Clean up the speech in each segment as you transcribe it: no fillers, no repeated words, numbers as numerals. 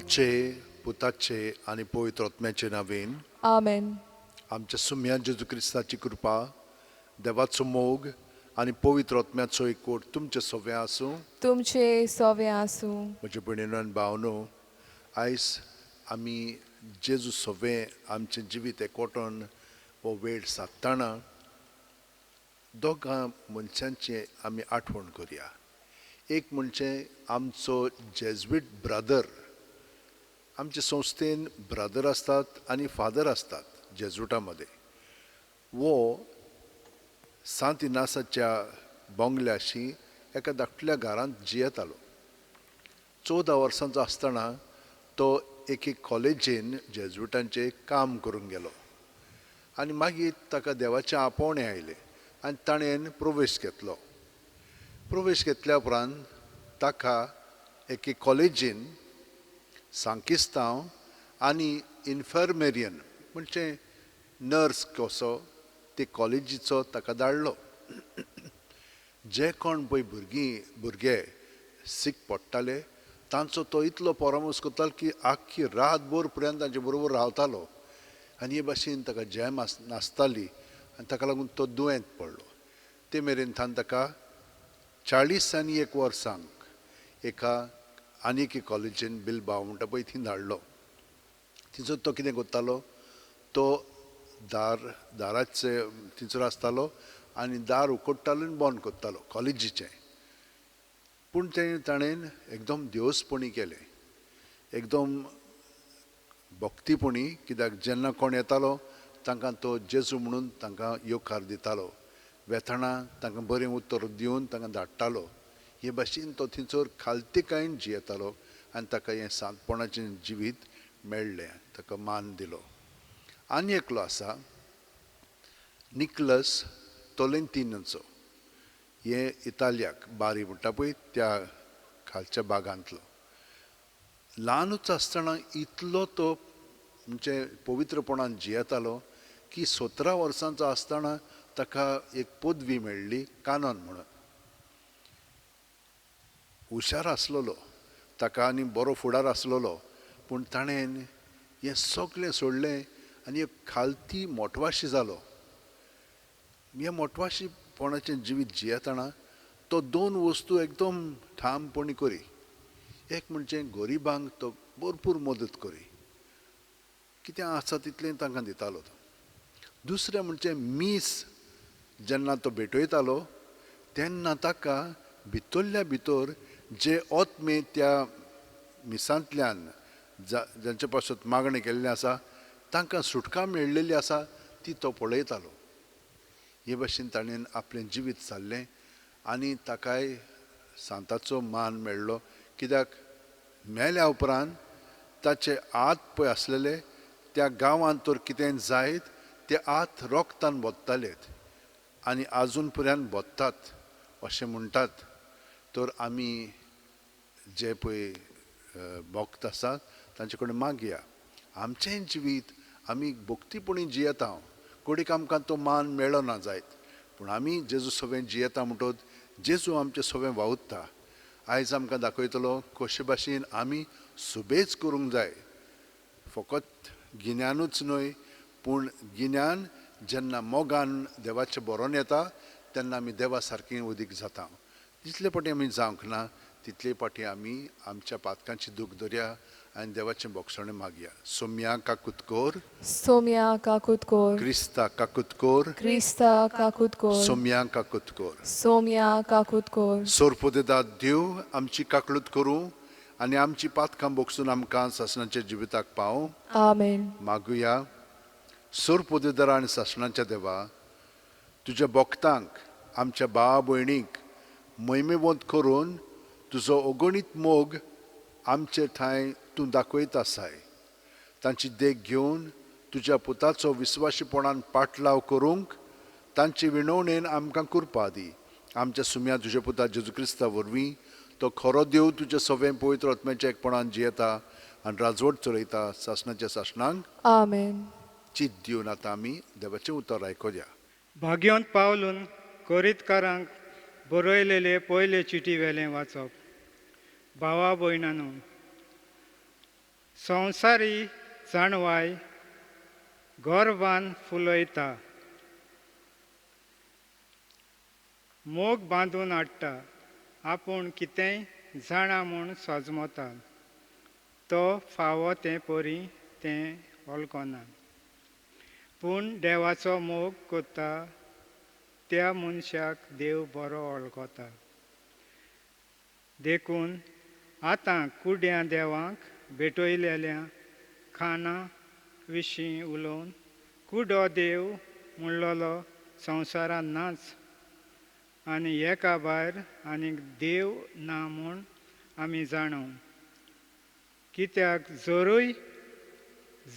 बापाचे, पुताचे आनी पवित्र आत्म्याचे नांवेन. आमेन. आमच्या सुम्या जेजू क्रिस्ताची कृपा, देवाचो मोग आनी पवित्र आत्म्याचो एकवट तुमचे सगळें आसूं. तुमचे सोवे आसूं. म्हजे भयणीनो आनी भावनो, आयज आमी जेजू सवें आमचें जिवीत एकवटून हो वेळ सादतना दोगां मनशांची आमी आठवण करया. एक म्हणजे आमचो जेज्वीट ब्रदर. आमचे संस्थेन ब्रदर आसतात आनी फादर आसतात जेजुटा मदें. वो सांत इनासाच्या बंगल्याशी एका धाकटल्या घरांत जियेतालो. 14 वर्सांचो आसतना तो एके कॉलेजीन जेजुटांचें काम करूंक गेलो आनी मागीर ताका देवाचें आपोवणें आयलें आनी ताणें प्रवेश घेतलो. प्रवेश घेतल्या उपरांत ताका एके कॉलेजीन सांकिस्तांव आनी इन्फर्मेरियन म्हणजे नर्स कसो ते कॉलेजीचो ताका धाडलो. जे कोण पळय भुरगीं भुरगे सीक पडटाले तांचो तो इतलो परामर्श करतालो की आख्खी रातभर पर्यंत तांचे बरोबर रावतालो आनी हे भाशेन ताका जॅम आस नासताली आनी ताका लागून तो दुयेंत पडलो. ते मेरेन थावन ताका 41 वर्सांक एका आनी एके कॉलेजीन बिलबाव म्हणटा पळय थंय धाडलो. थंयसर तो कितें करतालो, तो दाराचे थंयसर आसतालो आनी दार उकडटालो आनी बंद करतालो कॉलेजीचें. पूण तें ताणें एकदम देवसपणी केलें, एकदम भक्तीपणी, कित्याक जेन्ना कोण येतालो तांकां तो जेजू म्हणून तांकां येवकार दितालो, वेताना तांकां बरें उतर दिवन तांकां धाडटालो. हे भाशेन तो थंयसर खालतीकायेन जियेतालो आनी ताका हें सांतपणाचें जिवीत मेळ्ळें, ताका मान दिलो. आनी एकलो आसा निकलस तोलेंतिनोचो, हे इतालियाक बारी म्हणटा पळय त्या खालच्या भागांतलो. ल्हानूच आसतना इतलो तो म्हणजे पवित्रपणान जियेतालो की 17 वर्सांचो आसतना ताका एक पदवी मेळ्ळी कानन म्हणून. हुशार आसलेलो ताका आनी बरो फुडार आसलेलो, पूण ताणें हें सगळें सोडलें आनी एक खालती मोटवाशी जालो. हें मोटवाशीपणाचें जिवीत जियेतना तो दोन वस्तू एकदम ठामपणी करी. एक म्हणजे गरिबांक तो भरपूर मदत करी, कितें आसा तितलें तांकां दितालो तो. दुसरें म्हणजे मीस जेन्ना तो भेटयतालो तेन्ना ताका भितरल्या भितर जे आत्मे त्या मिसांतल्यान जांचे पासत मागणें केल्लें आसा तांकां सुटका मेळ्ळेली आसा ती तो पळयतालो. हे भाशेन ताणें आपलें जिवीत सारलें आनी ताकाय सांताचो मान मेळ्ळो, कित्याक मेल्या उपरांत ताचे आत पळय आसलेले त्या गांवांत तर कितें जायत ते आत रोगतान बोत्तालेत आनी आजून पर्यंत बोत्तात अशें म्हणटात. तर आमी जे पळय भक्त आसात तांचे कडेन मागया आमचें जिवीत आमी भक्तीपणी जियेता. कोडीक आमकां तो मान मेळना जायत, पूण आमी जेजू सवें जियेता म्हणटोच जेजू आमचे सवें वावुरता. आयज आमकां दाखयतलो कशे भाशेन आमी सुबेज करूंक जाय. फकत गिन्यानूच न्हय, पूण गिन्यान जेन्ना मोगान देवाचें बरोवन येता तेन्ना आमी देवा सारकें उदीक जाता. तितले फावटी आमी जावंक ना तितले फावटी आमी आमच्या पातकांची दूख धरया आनी देवाचें बोगसणें मागया. सोम्या काकुतकोर, सोम्या काकुतकोर, क्रिस्ता काकुतकोर, क्रिस्ता काकुतकोर, सोम्या काकुतकोर, सोम्या काकुतकोर. सोरपोदेदा देव आमची काकळूत करूं आनी आमची पातकां बोगसून आमकां सासणाच्या जिविताक पावूं. आमेन. मागुया. सोरपोदेदारा आनी सासणाच्या देवा, तुज्या भक्तांक आमच्या भावा भयणीक महिमेवंत करून तुजो अगणीत मोग आमचे ठांय तूं दाखयत आसाय. तांची देख घेवन तुज्या पुताचो विस्वाशीपणान पाटलाव करूंक तांचे विणवणेन आमकां कृपा दी. आमच्या सुम्या तुज्या पुता जेजू क्रिस्ता वरवीं तो खरो देव तुज्या सवें पवित्र आत्म्याच्या एकपणान जियेता आनी राजवट चलयता सासणाच्या सासणांक. आमेन. चीत दिवन आतां आमी देवाचें उतर आयकुया. भाग्योंत पावलून कोरितकारांक बरयलेले पयले चिटी वेलें वाचप. भावा भयणानो, संवसारी जाणवाय गर्वान फुलयता, मोग बांदून हाडटा, आपूण कितेंय जाणा म्हूण सजमता, तो फावो तें परी तें वळखना. पूण देवाचो मोग करता त्या मनशाक देव बरो वळखता. देखून आतां कुड्या देवांक भेटयलेल्या खाणा विशीं उलोवन कुडो देव म्हणलेलो संवसारांत नाच आनी एका भायर आनीक देव ना म्हूण आमी जाणू. कित्याक जरूय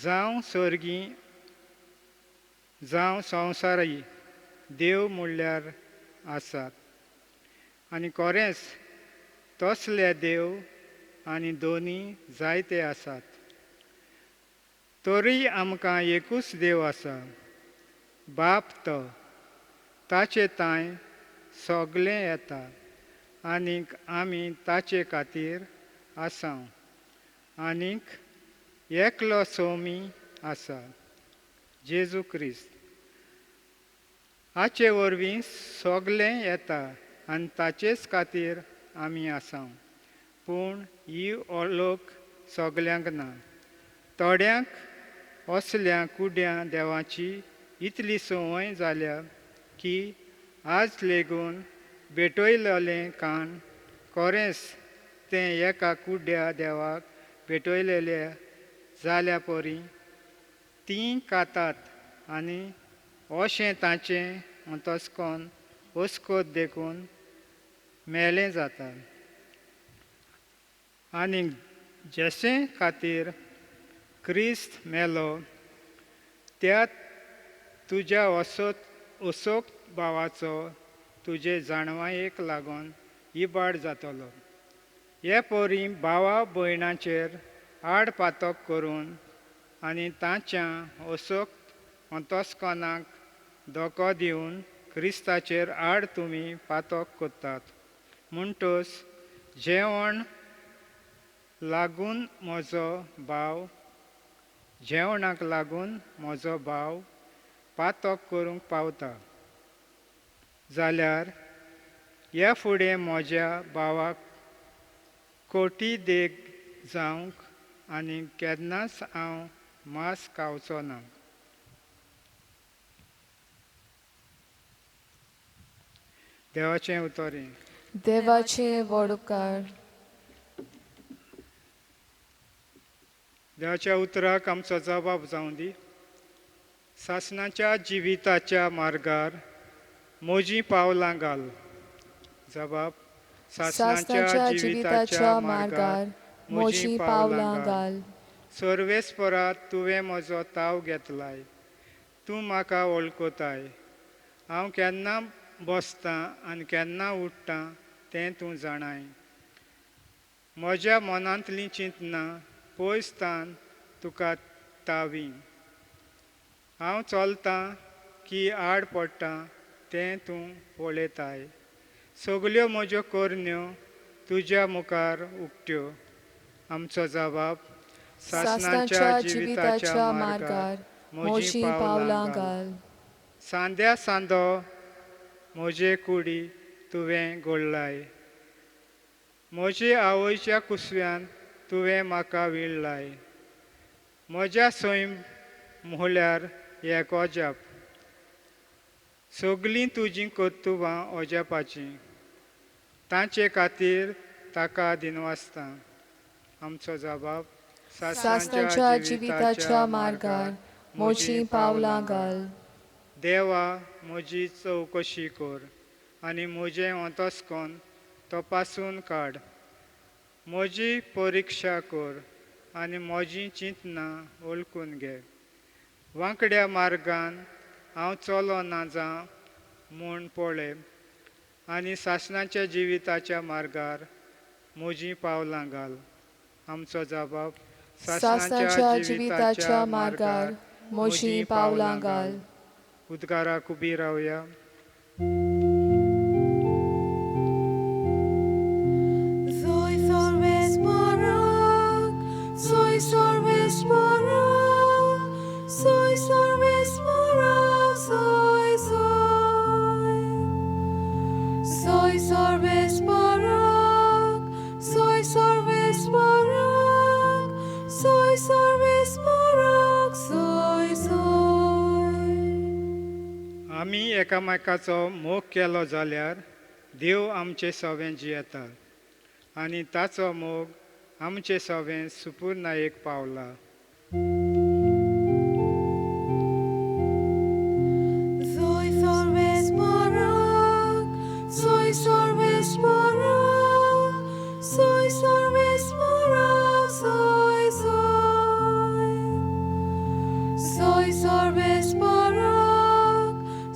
जावं सर्गी जावं संवसारय देव म्हणल्यार आसात, आनी खरेंच तसले देव आनी दोनी जायते आसात, तरीय आमकां एकूच देव आसा, बाप तो, ताचे तांय सगळें येता आनीक आमी ताचे खातीर आसा, आनीक एकलो सोमी आसा, जेजू क्रिस्त. हाचे वरवीं सगळें येता आनी ताचेच खातीर आमी आसा. पूण ही लोक सगल्यांक ना. थोड्यांक असल्या कुड्या देवाची इतली संवय जाल्या की आज लेगून भेटयलेलें कान खरेंच तें एका कुड्या देवाक भेटयलेले जाल्या परी तीं खातात आनी अशें ताचें अंतस्कन अस्कोत देखून मेलें जाता. आनी जेसे खातीर क्रिस्त मेलो त्या तुज्या असोक भावाचो तुजे जाणवायेक लागून इबाड जातलो. हे परी भावा भयणाचेर आड पातक करून आनी तांच्या असोक अंतस्कनाक धोको दिवन क्रिस्ताचेर आड तुमी पातक करतात. म्हणटच जेवण लागून म्हजो भाव जेवणाक लागून म्हजो भाव पातक करूंक पावता जाल्यार ह्या फुडें म्हज्या भावाक कोटी देग जावंक आनी केन्नाच हांव मांस खावचो ना. देवाचें उतर. देवाचे व्हड उपकार. देवाच्या उतराक आमचो जबाब जावं दी. सासणाच्या जिविताच्या मार्गार म्हजीं पावलां घाल. जबाब. सासणाच्या जिविताच्या मार्गार म्हजीं पावलां घाल. सर्वेस्परा तुवें म्हजो ताव घेतलाय, तूं म्हाका वळखताय. हांव केन्ना बसतां आनी केन्ना उठ्ठां तें तूं जाणाय. म्हज्या मनांतलीं चिंतनां पयस तान तुका तावी. हांव चलतां की आड पडटां तें तूं पळयताय. सगल्यो म्हज्यो करण्यो तुज्या मुखार उक्त्यो. आमचो जबाब. सासणाच्या जिविताच्या मार्गार म्हजीं पावलां घाल. सांद्या सांदो म्हजे कुडी तुवें घडलाय, म्हजे आवयच्या कुसव्यान तुवें म्हाका विणलाय. म्हज्या सैम म्हळ्यार एक अजाप, सगलीं तुजीं कर्तुबां अजापाचीं, तांचे खातीर ताका दिनवासता. आमचो जबाब. सासणाच्या जिविताच्या मार्गार म्हजीं पावलां घाल. देवा म्हजी चवकशी कर आनी म्हजें अंतस्कन तपासून काड. म्हजी परिक्षा कर आनी म्हजीं चिंतनां वळखून घे. वांकड्या मार्गान हांव चलो ना जावं म्हूण पळय आनी सासणाच्या जिविताच्या मार्गार म्हजीं पावलां घाल. आमचो जबाब. सासणाच्या जिविताच्या मार्गार म्हजीं पावलां घाल. उद्गाराक उबी रावया. Soy सर्वेस्परा, सोय सोय. Soy सर्वेस्परा, soy सर्वेस्परा, soy सर्वेस्परा, soy soy. आमी एकामेकाचो मोग केलो जाल्यार देव आमचे सवें जियेता आनी ताचो मोग आमचे सवें सुपुर्नायेक पावला. Soy सर्वेस्परा, soy सर्वेस्परा, soy सर्वेस्परा, soy soy. Soy सर्वेस्परा,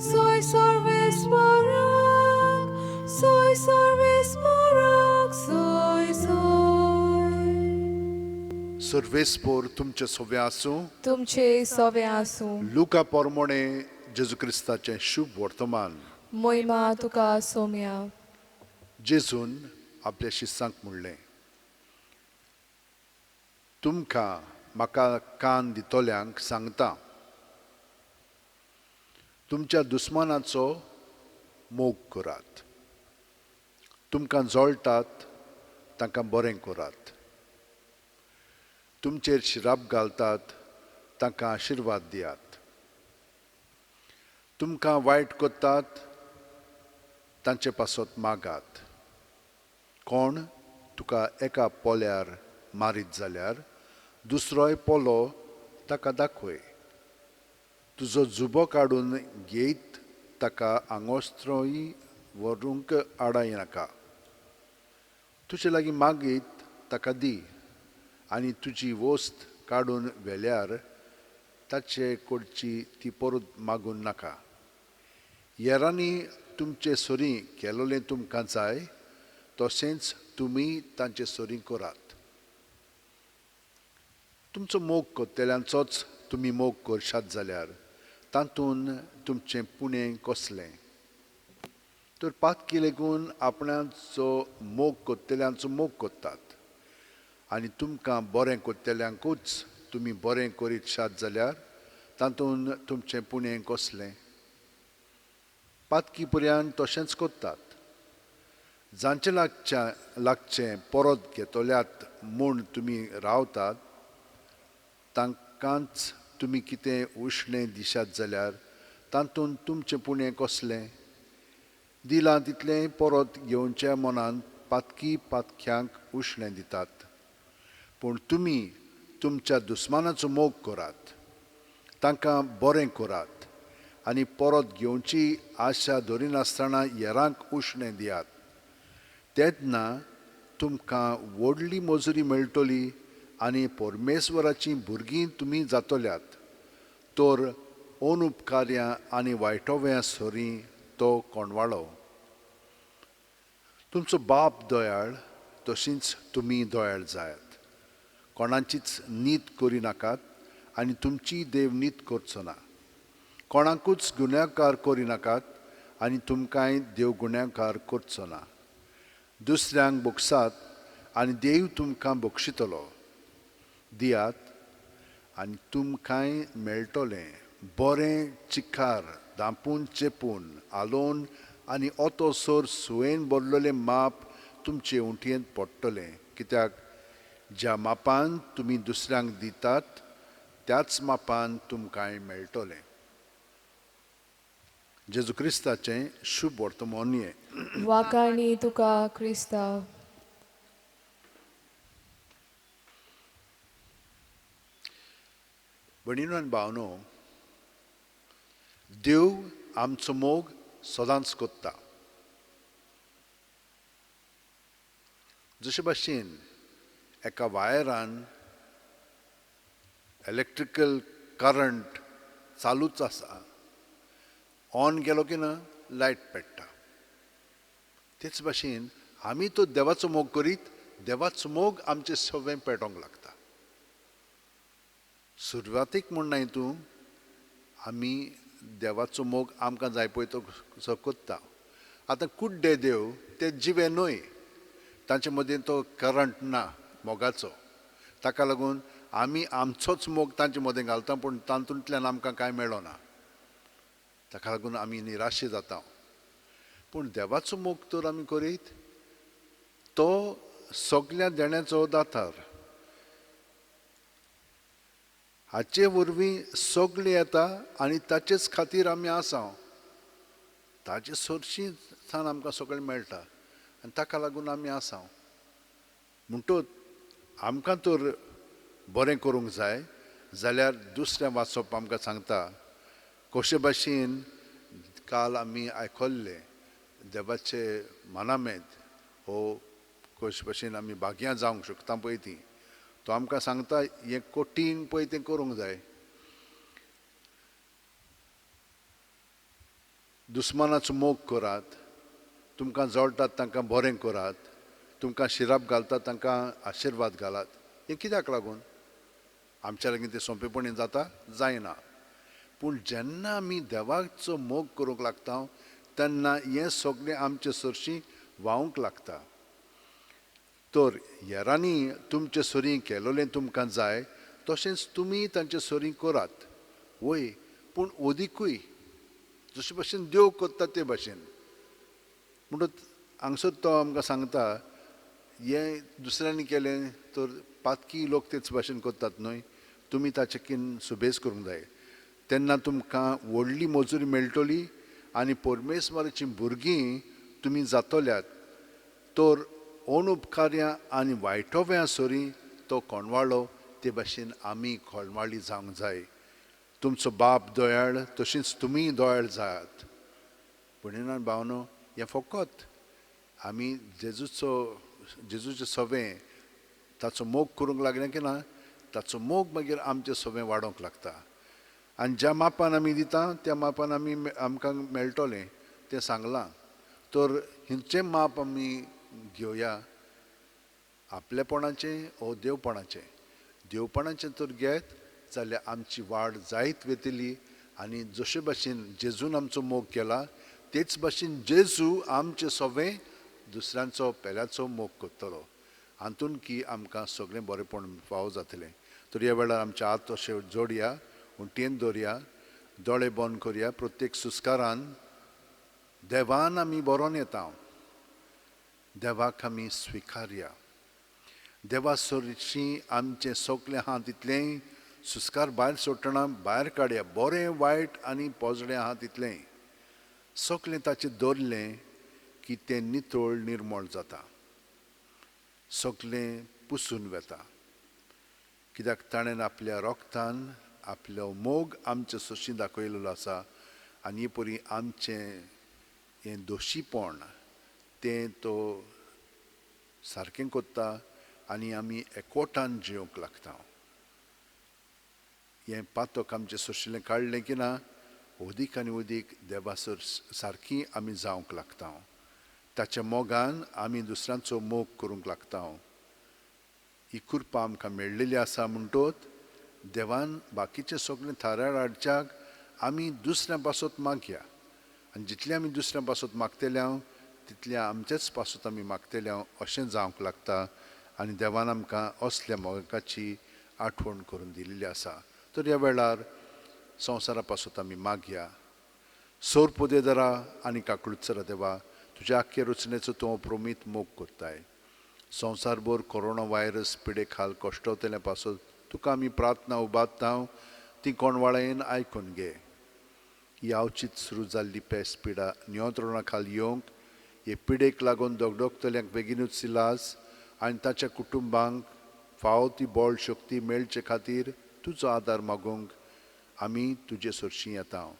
soy सर्वेस्परा, soy सर्वेस्परा, soy soy. सर्वेस्पोर तुमचे सोवे आसूं, तुमचे सवे आसूं. लुका पोरमोणे जेजू क्रिस्ताचें शुभ वर्तमान. मोहिमा तुका सोम्या. जेजून आपल्या शिस्सांक म्हणलें, तुमकां म्हाका कान दितल्यांक सांगता, तुमच्या दुस्मानाचो मोग करात, तुमकां जळटात तांकां बरें करात, तुमचेर शिराप घालतात तांकां आशिर्वाद दियात, तुमकां वायट करतात तांचे पासत मागात. कोण तुका एका पोल्यार मारीत जाल्यार दुसरोय पोलो ताका दाखय. तुजो जुबो काडून घेयत ताका आंगोस्त्रोय व्हरूंक आडाय नाका. तुजे लागीं मागीत ताका दी आनी तुजी वस्त काडून व्हेल्यार ताचे कडची ती परत मागून नाका. येरांनी तुमचे सरीं केलोलें तुमकां जाय तशेंच तुमी तांचे सरीं करात. तुमचो मोग करतल्यांचोच तुमी मोग करशात जाल्यार तातूंत तुमचें पुणें कसलें? तर पातकी लेगून आपणाचो मोग करतल्यांचो मोग करतात आनी तुमकां बरें करतल्यांकूच तुमी बरें करीत शात जाल्यार तातूंत तुमचें पुणें कसलें? पातकी पर्यान तशेंच करतात. जांचे लागचें परत घेतल्यात म्हूण तुमी रावतात तांकांच तुमी कितें उश्णें दिशात जाल्यार तातूंत तुमचें पुणें कसलें? दिलां तितलें परत घेवच्या मनान पातकी पातक्यांक उश्णें दितात. पूण तुमी तुमच्या दुस्मानाचो मोग करात, तांकां बरें करात आनी परत घेवची आशा धरिनासतना हेरांक उश्णें दियात. तेन्ना तुमकां व्हडली मजुरी मेळटली आनी परमेश्वराचीं भुरगीं तुमी जातल्यात. तर अनुपकार्यां आनी वायटोव्या सरीं तो कोणवाळो. तुमचो बाप दयाळ तशींच तुमी दयाळ जायात. कोणाचीच नीत करिनाकात आनी तुमची देव नीत करचो ना. कोणाकूच गुन्यांवकार करिनाकात आनी तुमकांय देव गुन्यांवकार करचो ना. दुसऱ्यांक बक्षात आनी देव तुमकां बक्षितलो. दियात आनी तुमकांय मेळटलें. बरें चिकार धांपून चेपून आलोवन आनी ओतोसर सुयेन भरलेलें माप तुमचे उंटयेंत पडटलें. कित्याक ज्या मापान तुमी दुसऱ्यांक दितात त्याच मापान तुमकांय मेळटलें. जेजू क्रिस्ताचें शुभ वर्तमान हें. वाकाणी तुका क्रिस्तांव. भयणीनो आनी भावनो, देव आमचो मोग सदांच करता. जशे भाशेन एका वायरान इलेक्ट्रिकल करंट चालूच आसा, ऑन गेलो की ना लायट पेट्टा, तेच भाशेन आमी तो देवाचो मोग करीत देवाचो मोग आमचे सगळें पेटोवंक लागता. सुरवातीक म्हूण न्हय तूं, आमी देवाचो मोग आमकां जाय पळय तो करता. आतां कुड्डे देव ते जिवे न्हय, तांचे मदीं तो करंट ना मोगाचो. ताका लागून आमी आमचोच मोग तांचे मदें घालता, पूण तातूंतल्यान आमकां कांय मेळना. ताका लागून आमी निराशे जाता. पूण देवाचो मोग तर आमी करीत, तो सगल्या देण्याचो दातार. हाचे वरवीं सगळें येता आनी ताचेच खातीर आमी आसा. ताचे सरशी सान आमकां सगळें मेळटा आनी ताका लागून आमी आसा. म्हणटच आमकां तर बरें करूंक जाय जाल्यार दुसरें वाचप आमकां सांगता कशे भाशेन काल आमी आयकल्लें देवाचे मनामेद हो कशे भाशेन आमी भाग्यां जावंक शकता पळय ती. तो आमकां सांगता हें कठीण पळय तें करूंक जाय. दुस्मानाचो मोग करात, तुमकां जळटात तांकां बरें करात, तुमकां शिराप घालतात तांकां आशिर्वाद घालात. हें कित्याक लागून आमच्या लागीं तें सोंपेपणी जाता? जायना. पूण जेन्ना आमी देवाचो मोग करूंक लागता तेन्ना हें सगळें आमचे सरशीं व्हांवूंक लागता. तर हेरांनी तुमचे सरीं केलोलें तुमकां जाय तशेंच तुमी तांचे सरीं करात. वय, पूण अदिकूय जशे भाशेन देव करता ते भाशेन. म्हणटच हांगसर तो आमकां सांगता हें दुसऱ्यांनी केलें तर पातकी लोक तेच भाशेन करतात न्हय, तुमी ताचे कीन सुबेज करूंक जाय. तेन्ना तुमकां व्हडली मजुरी मेळटली आनी परमेश्वराचीं भुरगीं तुमी जातल्यात. तर अनुपकार्यां आनी वायटोव्या सरी तो कोणवाळो ते भाशेन आमी कोणवाळी जावंक जाय. तुमचो बाप दयाळ तशींच तुमीय दयाळ जायात. भयणीन भावनो, हें फकत आमी जेजूचें सवें ताचो मोग करूंक लागलें की ना, ताचो मोग मागीर आमचें सवें वाडोवंक लागता. आनी ज्या मापान आमी दिता त्या मापान आमी आमकां मेळटलें तें सांगलां. तर हिंचें माप आमी घेवया, आपलेपणाचें ओ देवपणाचें. देवपणाचें तर घेत जाल्यार आमची वाड जायत वतली आनी जशे भाशेन जेजून आमचो मोग केला तेच भाशेन जेजू आमचें सवें दुसऱ्यांचो पेल्याचो मोग करतलो. हातून की आमकां सगळें बरेंपण फावो जातलें. तर ह्या वेळार आमचे हात अशे जोडया, उंटयेन दवरया, दोळे बंद करया. प्रत्येक सुस्कारान देवान आमी बरोवन येता, देवाक आमी स्विकारया. देवा सरशीं आमचें सगळें आहा तितलें सुस्कार भायर सोडटना भायर काडया, बरें वायट आनी पोजडें आहा तितलें सगळें ताचें दवरलें की तें नितळ निर्मळ जाता, सगळें पुसून वता. कित्याक ताणें आपल्या रोगतान आपलो मोग आमचे सरशीं दाखयलेलो आसा आनी हे परी आमचें हें दोशीपण तें तो सारकें करता आनी आमी एकवटान जिवंक लागता. हें पातक आमचें सोशिल्लें काडलें की ना अदीक आनी अदीक देवासर सारकी आमी जावंक लागता. ताच्या मोगान आमी दुसऱ्यांचो मोग करूंक लागता. ही कृपा आमकां मेळ्ळेली आसा म्हणटोत देवान बाकीचें सगळें थारार हाडच्याक आमी दुसऱ्यां पासत मागया. आनी जितलें आमी दुसऱ्यां पासत मागतले हांव तितलें आमचेच पासत आमी मागतले हांव अशें जावंक लागता. आनी देवान आमकां असल्या मोगाची आठवण करून दिल्ली आसा. तर ह्या वेळार संवसारा पासत आमी मागया. सोर पोदेदरा आनी काकळुचरा देवा, तुज्या आख्खे रचनेचो तूं प्रोमीत मोग करताय. संवसारभर कोरोना व्हायरस पिडे खाल कश्टवतल्या पासत तुका आमी प्रार्थना उबारता, ती कोणवाळेन आयकून घे. ही आवचीत सुरू जाल्ली पेस पिडा नियंत्रणा खाल येवंक, हे पिडेक लागून दगदगतल्यांक बेगीनूच इलाज आनी ताच्या कुटुंबांक फावो ती बळ शक्ती मेळचे खातीर तुजो आदार मागूंक आमी तुजे सरशीं येता.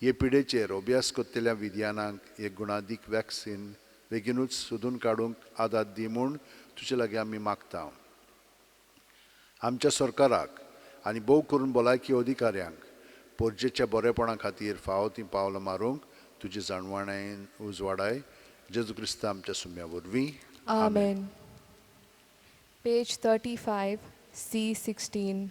हे पिडेचेर अभ्यास करतल्या विज्ञानाक एक गुणादीक वॅक्सिन बेगीनूच सोदून काडूंक आदार दी म्हूण तुजे लागीं आमी मागता. आमच्या सरकाराक आनी भोव करून भलायकी अधिकाऱ्यांक पोरजेच्या बरेपणा खातीर फावो तीं पावलां मारूंक तुजी जाणवणायेन उजवाडाय. जेजू क्रिस्ता आमच्या सुम्या वरवीं, आमेन. Page 35, C16.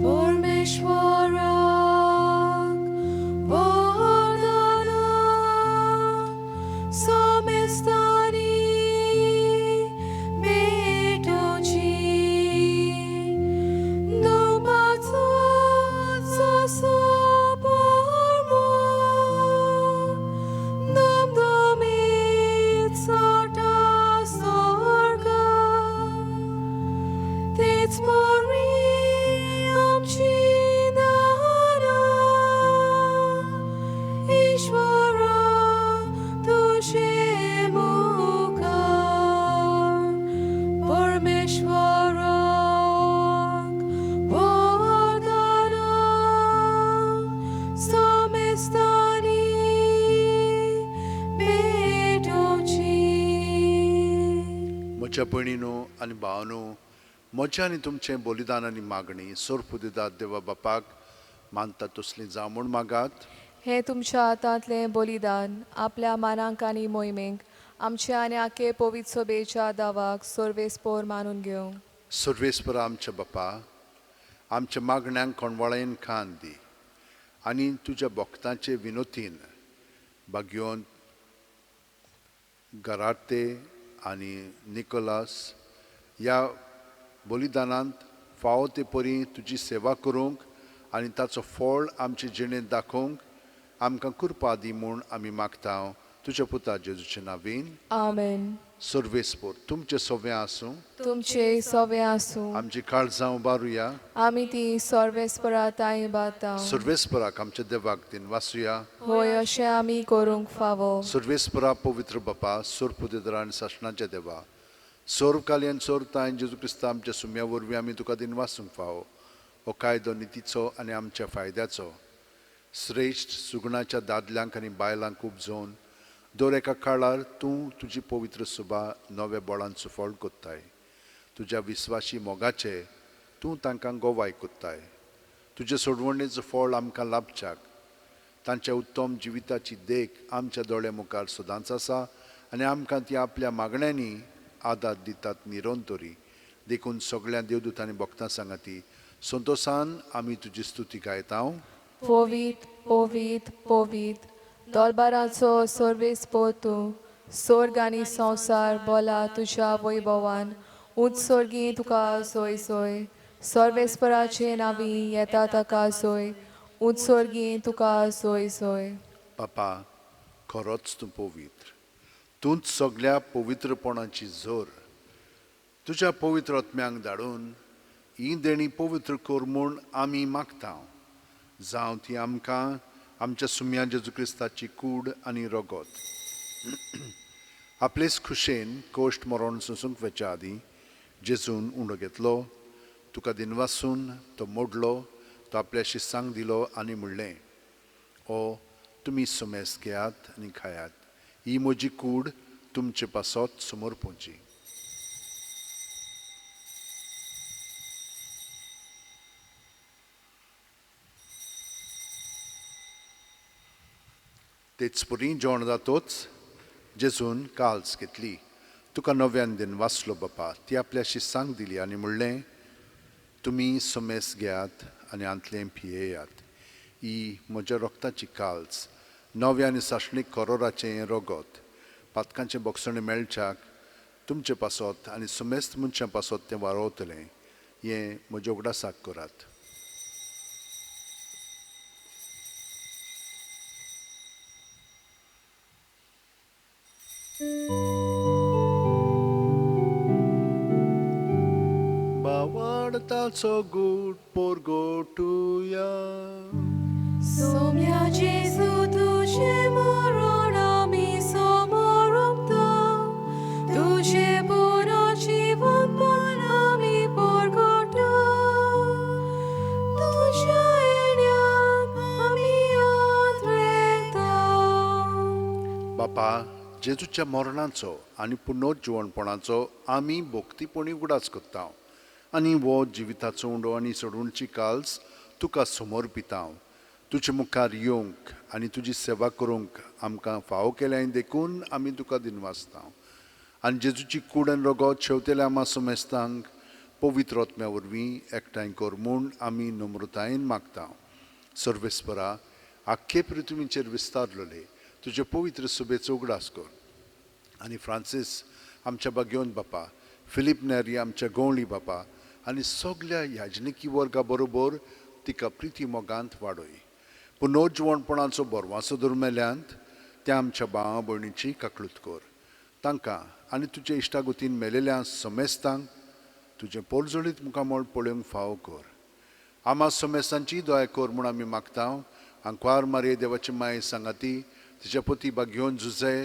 Parmeshwarak Vardana Someshwara तेच परी आमची दानां ईश्वरा तुजे मुखार परमेश्वराक वरदानां समेस्तांनी भेटोवची. म्हज्या भयणीनो आनी भावानो, म्हजें आनी तुमचें बलिदान आनी मागणी सोरपुदिदात देवा बापाक मानता तसली जावं म्हूण मागात. हें तुमच्या हातांतलें बलिदान आपल्या मानांक आनी मोहिमेक आमच्या आनी आखे पवित्र सभेच्या दावाक सर्वेस्पोर मानून घेवं. सर्वेस्परा आमच्या बापा, आमच्या मागण्यांक कोणवाळेन कान दी आनी तुज्या भक्तांचे विनोतीन भाग्योन गराते आनी निकोलास ह्या बलिदानांत फावो ते परी तुजी सेवा करूंक आनी ताचो फळ आमचे जिणेंत दाखोवंक आमकां कृपा दी म्हूण आमी मागता तुज्या पुता जेजूचे नावीन. आमेन. सर्वेस्पोर तुमचें सवें आसूं. तुमचे सवे आसूं. आमची काळजां उबारुया. आमी ती सर्वेस्परा ताई बाता. सर्वेस्पराक आमच्या देवाक दिन वासुया. होय, अशें आमी करूंक फावो. सर्वेस्परा, पवित्र बापा, सोरपुदेदरा आनी सासणाच्या देवा, सर्व कालयन सर्व तांय जेजू क्रिस्ता आमच्या सुम्या वरवीं आमी तुका दिन वासूंक फावो. हो कायदो नितीचो आनी आमच्या फायद्याचो. श्रेश्ठ सुगुणाच्या दादल्यांक आनी बायलांक उपजोवन दर एका काळार तूं तुजी पवित्र सुबा नव्या बळान सुफळ कोत्ताय. तुज्या विस्वाशी मोगाचे तूं तांकां गोवाय कोत्ताय. तुजे सोडवणेचो फळ आमकां लाभच्याक तांच्या उत्तम जिविताची देख आमच्या दोळ्या मुखार सदांच आसा आनी आमकां ती आपल्या मागण्यांनी आदार दितात निरंतरी. देखून सगळ्या देवदूतांनी भक्तां सांगाती संतोसान आमी तुजी स्तुती गायता. पवीत पवीत पवीत दरबाराचो सर्वेस्पोर तूं, स्वर्ग आनी संवसार बोला तुज्या वैभवान. उंच स्वर्गी तुका सोय सोय, सर्वेस्पराचे नावी येता ताका सोय, उंच स्वर्गी तुका सोय सोय. बापा, खरोच तूं पवित्र, तूंच सगळ्या पवित्रपणाची झर. तुज्या पवित्र आत्म्यांक धाडून ही देणी पवित्र कर म्हूण आमी मागता. जावं ती आमकां आमच्या सुम्या जेजू क्रिस्ताची कूड आनी रगत. आपलेच खुशेन कोश्ट मरण सोंसूंक वचच्या आदीं जेजून उंडो घेतलो, तुका दिनवासून तो मोडलो, तो आपल्या शिस्सांक दिलो आनी म्हणलें, ओ तुमी सुमेस घेयात आनी खायात, ही म्हजी कूड तुमचे पासत समोर पोवची. तेच परी जेवण जातोच जेजून काल्स घेतली, तुका नव्यान दिन वाचलो बापा, ती आपल्या शिस्सांक दिली आनी म्हणलें, तुमी सुमेस घेयात आनी आंतलें पियेयात, ही म्हज्या रक्ताची काल्स, नव्या आनी सासणीक करोराचें रगत, पातकांचें बोगसणें मेळच्याक तुमचे पासत आनी सुमेस्त मनशां पासत तें वारोवतलें, हें म्हज्या उगडासाक करात. बावाडताचो गूट पोरगोटुया. सोम्या जेजू तुजें मरण आमी समोरता, तुजें पुनर्जीवनपण आमी परगटा, तुज्या येण्याक आमी आत्रेता. बापा, जेजूच्या मरणाचो आनी पुनर्जिवणपणाचो आमी भक्तीपणी उगडास करता आनी हो जिविताचो उंडो आनी सोडवणची काल्स तुका समर्पिता. तुजे मुखार येवंक आनी तुजी सेवा करूंक आमकां फावो केल्याय देखून आमी तुका दिनवासता. आनी जेजूची कूड आनी रगत शेवतेल्या आमा समेस्तांक पवित्र आत्म्या वरवीं एकठांय कर म्हूण आमी नम्रतायेन मागता. सर्वेस्परा, आख्खे पृथ्वीचेर विस्तारलेले तुजे पवित्र सुबेचो उगडास कर आनी फ्रांसीस आमच्या बागेवन बापा, फिलीप नेरी आमच्या गवळी बापा आनी सगल्या याजनिकी वर्गा बरोबर तिका प्रिती मोगांत वाडय. पुनर्जिवणपणाचो बरवासो दुर्मेल्यांत त्या आमच्या भावा भयणीची काकळूत कर. तांकां आनी तुजे इश्टागतीन मेलेल्या समेस्तांक तुजें पोरजोळीत मुखामळ पळोवंक फावो कर. आमा समेस्तांची दया कर म्हूण आमी मागता. आंकवार मारये देवाची माये सांगाती तिच्या पती बागयोवन जुझे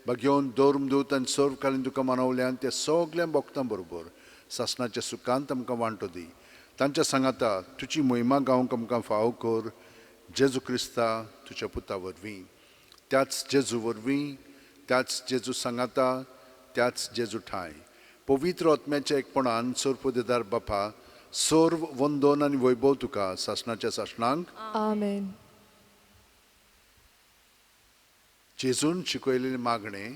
बागयोवन धर्मदूत आनी सर्वकालीन तुका मानवल्यान त्या सगल्या भक्तां बरोबर सासणाच्या सुखांत आमकां वांटो दी. तांच्या सांगाता तुजी महिमा गावंक आमकां फावो कर जेजू क्रिस्ता तुज्या पुता वरवीं, त्याच जेजू वरवीं, त्याच जेजू सांगाता, त्याच जेजू ठांय, पवित्र आत्म्याच्या एकपणान सर्वपदेदार बापा, सर्व वंदन आनी वैभव तुका सासणाच्या सासणांक. आमेन. जेजून शिकयलेलें मागणें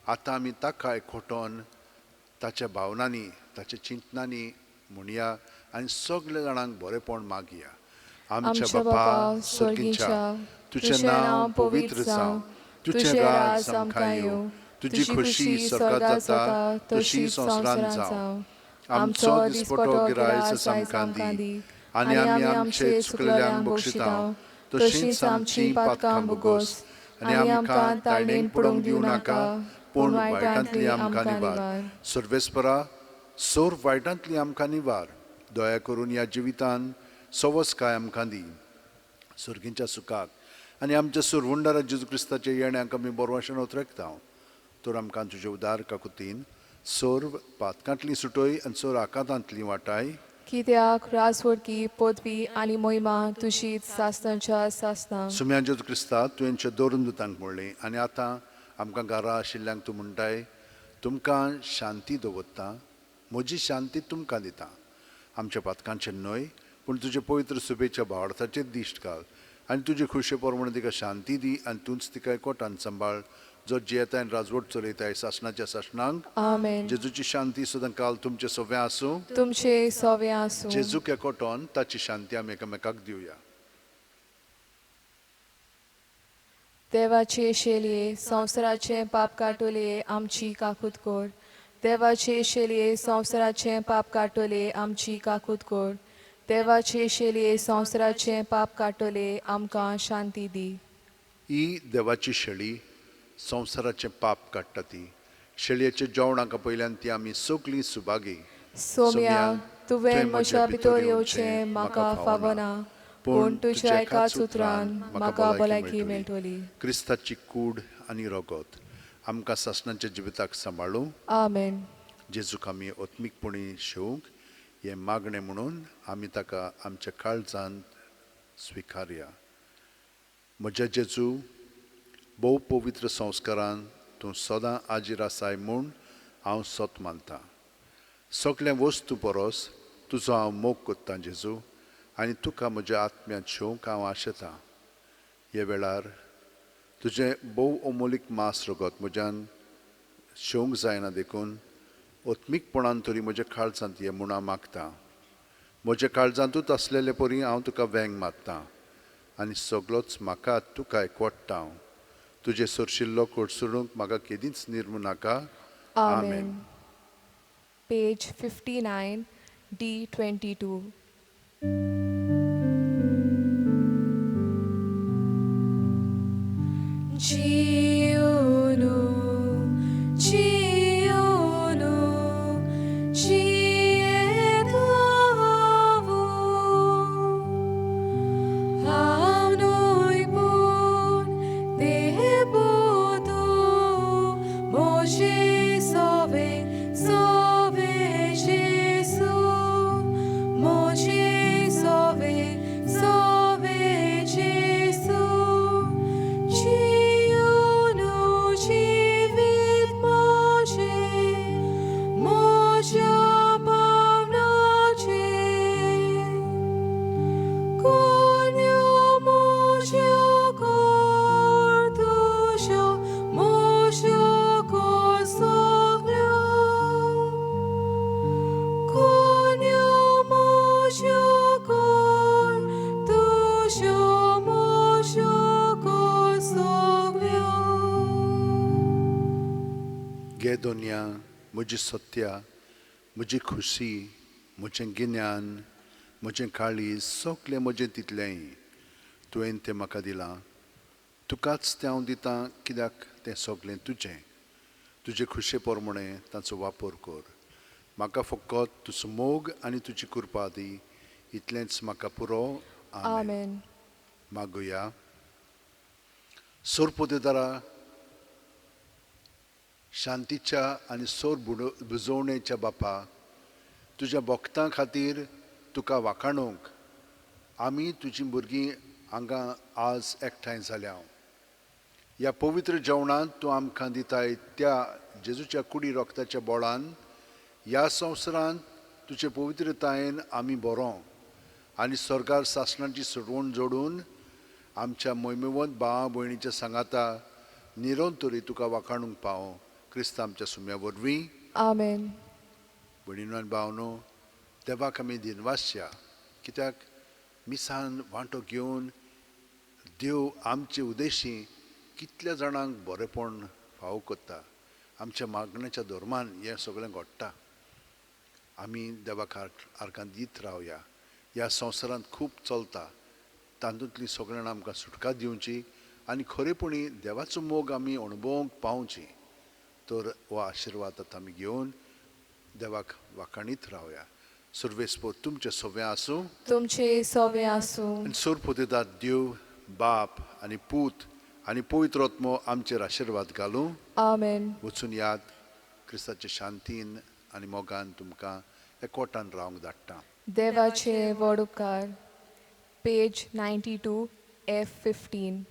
आतां आमी ताका एकवटोन ताच्या भावनांनी ताच्या चिंतनांनी म्हणया आनी सगल्या जाणांक बरेंपण मागया. आमच्या बापा सर्गीच्या, तुजें नांव पवित्र जावं, तुजें राज आमकां येवं, तुजी खोशी स्वर्गात जाता तशी संवसारांत जावं. आमचो दिसपटो गिरायस आमकां दी आनी आमी आमचे चुकलेल्यांक बक्षिता तशींच आमची पातकां भोगोस आनी आमकां ताळणेन पडोवंक दिवं नाका, पूण वायटांतली आमकां निवार. सर्वेस्परा, सर्व वायटांतली आमकां निवार. दया करून ह्या जिवितान सवसकाय आमकां दी सर्गींच्या सुखाक आनी आमच्या सुरवुंडारा जेजू क्रिस्ताच्या येण्याक आमी बरवाशेन उतरेकता. तर आमकां तुजे उदार काकुतीन सर्व पातकांतली सुटय आनी सर्व आकांतांतली वाटाय. कित्याक राजवडकी पदवी आनी महिमा तुजीच सासणाच्या सासणां. सुम्या जेजू क्रिस्ता, तुवेंच्या दोरून दुतांक म्हणलें आनी आतां आमकां घरा आशिल्ल्यांक तूं म्हणटाय, तुमकां शांती दवरता, म्हजी शांती तुमकां दिता. आमच्या पातकांचेर न्हय पूण तुजे पवित्र सुबेच्या भावार्थाचेर दिश्ट घाल आनी तुजे खुशे प्रमाणे तिका शांती दी आनी तूंच तिका एकवटान सांबाळ, जो जियेताय आनी राजवट चलयताय सासणाच्या सासणांक. आमेन. जेजूची शांती सदां काल तुमचे सव्या आसूं. तुमचे सोवे आसूं. जेजूक एकवटोन ताची शांती आमी एकामेकाक दिवया. देवाचे शेलये संवसाराचें पाप काटोले आमची काकूत कर. देवाचे शेलये संवसाराचें पाप काटोले आमची काकूत कर. देवाचे शेलये संवसाराचें पाप काटोले आमकां शांती दी. ही देवाची शेळी संवसाराचें पाप काडटा. ती शेळयेच्या जेवणाक पयल्यान ती आमी सगळीं सुभागी. सोम्या, तुवें म्हज्या भितर येवचें म्हाका फावना, पूण तुज्या एकाच उतरान म्हाका भलायकी मेळटली. क्रिस्ताची कूड आनी रगत आमकां सासणाच्या जिविताक सांबाळूं. आमेन. जेजूक आमी आत्मीकपणी शेवंक हें मागणें म्हणून आमी ताका आमच्या काळजांत स्विकारया. म्हज्या जेजू, भोव पवित्र संस्कारान तूं सदां आजीर आसाय म्हूण हांव सत मानतां. सगळ्या वस्तू परस तुजो हांव मोग करतां जेजू, आनी तुका म्हज्या आत्म्यांत शेवंक हांव आशेतां. हे वेळार तुजें भोव अमोलीक मास रगत म्हज्यान शेवंक जायना देखून आत्मीकपणान तरी म्हज्या काळजांत ये म्हूण हांव मागतां. म्हज्या काळजांतूच आसलेले परी हांव तुका वेंग मारतां आनी सगळोच म्हाका तुका एकवट्टा. हांव तुजें सरशिल्लो कडसरूंक म्हाका केदींच निर्मू नाका. आमेन. Page 59, D22. Jiunu, jiunu, jiedavu. Haunui bun debudu, moje sove, sove Jesu, moje sove, sove Jesu. Jiunu živit može, može pavnače. Konju može kordušo, može kosoglja. Konju može kordušo, može kosoglja. गे दोनया, म्हजी सत्या, म्हजी खुशी, म्हजें गिन्यान, म्हजें काळीज, सगळें म्हजें तितलेंय तुवें तें म्हाका दिलां. तुकाच तें हांव दितां, कित्याक तें सगळें तुजें. तुजे खुशे प्रमाणें ताचो वापर कर. म्हाका फकत तुजो मोग आनी तुजी कृपा दी, इतलेंच म्हाका पुरो. आमेन. आमेन. मागुया. सोरपोतेदारा, शांतीच्या आनी सोर बुजोवणेच्या बापा, तुज्या भक्तां खातीर तुका वाखाणूंक आमी तुजीं भुरगीं हांगा आज एकठांय जाल्या. ह्या पवित्र जेवणांत तूं आमकां दिताय त्या जेजूच्या कुडी रोगताच्या बोळान ह्या संवसारांत तुजे पवित्रतायेन आमी बरो आनी स्वर्गार सासणाची सोडवण जोडून आमच्या मोहिमेवंत भावा भयणीच्या सांगाता निरंतरी तुका वाखाणूंक पावो, क्रिस्त आमच्या सुम्या वरवीं. आमेन. भयणीनो आनी भावनो, देवाक आमी दिनवासया, कित्याक मिसान वांटो घेवन देव आमचे उदेशी कितल्या जाणांक बरेपण फावो करता. आमच्या मागण्याच्या धर्मान हें सगळें घडटा. आमी देवाक आर्गां दीत रावया. ह्या संवसारांत खूब चलता, तातूंतली सगळ्यांक आमकां सुटका दिवची आनी खरेपणी देवाचो मोग आमी अणभवंक पावची. तर हो आशिर्वाद आतां आमी घेवन देवाक वाखाणीत रावया. सर्वेस्पोर तुमचें सगळें आसूं. तुमचे सोवे आसूं. आनी सोरपोतेदाद देव बाप आनी पूत आनी पवित्र आत्मो आमचेर आशिर्वाद घालूं. आमेन. वचून याद, क्रिस्ताचे शांतीन आनी मोगान तुमकां एकवटान रावंक धाडटा. देवाचे व्हड उपकार. Page 92 F 15.